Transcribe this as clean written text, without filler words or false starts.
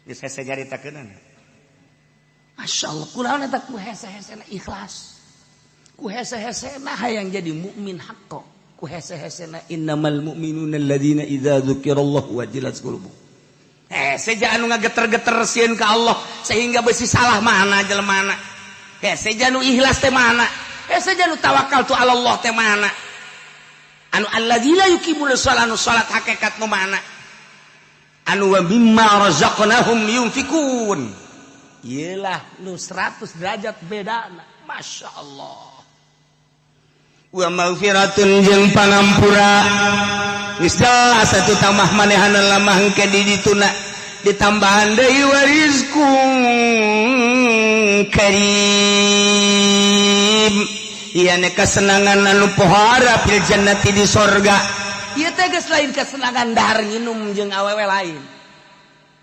Geus hese nyaritakeunana. Masya Allah, kunaon eta? Ku hese-hesena ikhlas, ku hese-hesena hayang jadi mukmin haqqo, ku hese-hesena innamal mu'minuna alladzina idza dzukirallahu wajilat qulubuhum. Hese anu ngageter-geter sieun ka Allah sehingga besi salah mana jelema. Hese anu ikhlas teh mana? Hese anu tawakal tu Allah teh mana? Anu alladzina yuqimuna shalat, anu salat hakikat nu mana? Anu wa mimma razaqnahum yunfikun. Iyalah nu 100 derajat bedana. Masya Allah. Wa maghfiratun jeung pangampura. Geus jelas atuh tambah manehana lamah engke di dituna ditambahan deui wa rizqun karim. Ieu kesenangan anu pohara fil jannati di sorga. Ieu teh geus lain kesenangan dahar nginum jeung awewe lain.